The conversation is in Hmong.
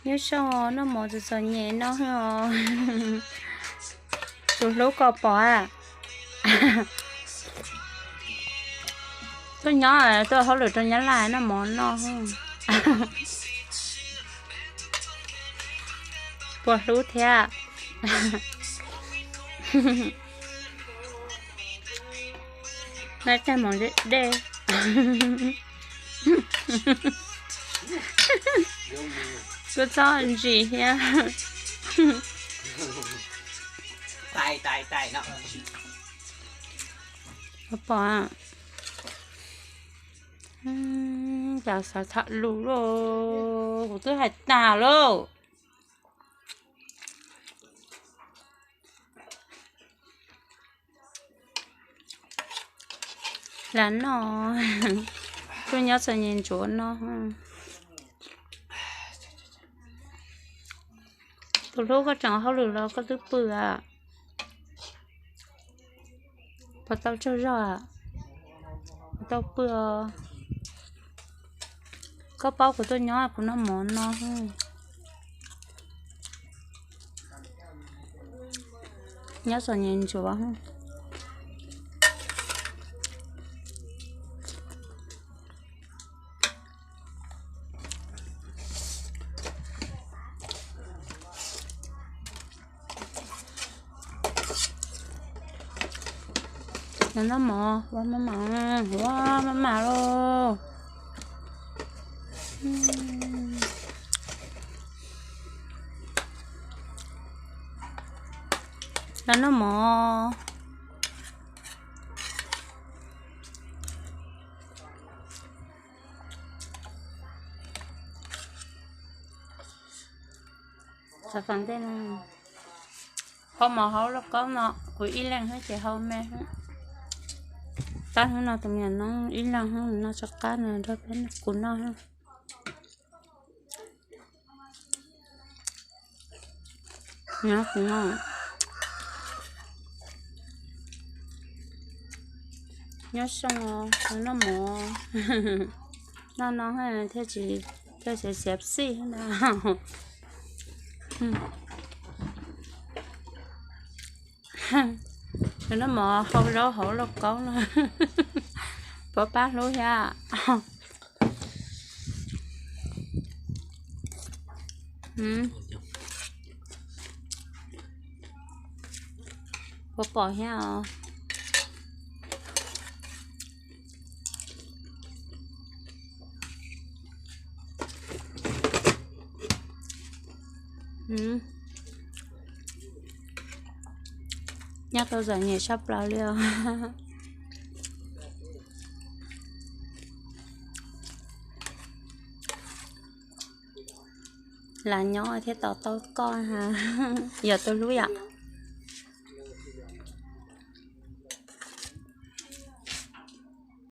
Nyob zoo, noj mov txom txom nyem no os. Tus hlub koj pom a. Tuaj nyob, tuaj hauj lwm rau Nyab Laj noj mov noj. Puas hlub thiab? Noj tag mov dej. Kuj txob ntsim thiab. Pom, cas xav tham lus lauj, kuv twb hais tas lauj. Lam noj, tuaj nyob txom nyem ntsuav no. Tus hlub, koj tseem hauj lwm los koj twb pw a? Puas tau tsaug zog? Puas tau pw os? Koj paub kuv tuaj nyob kuv noj mov no. Nyob txom nyem ntsuav. Noj mov, ua maj mam, ua maj mam lauj. Los noj mov. Hau mov hauv lauj kaub no, kuv ib leeg xwb ces hau me xwb. Tab hnub no tus me nyuam no ib leeg xwb, nws noj tsis qab, nws nrog peb noj, kuv noj xwb. Nyob zoo, noj mov, noj no thiaj tsis, thiaj tsis xiav xij na. Noj mov hau zaub hauv lauj kaub no, puas pab hlub thiab? Puas pom thiab os? Nyob tau txom nyem saj plaws li os. Lam nyob thiaj tos tau koj, yog tus hlub yom.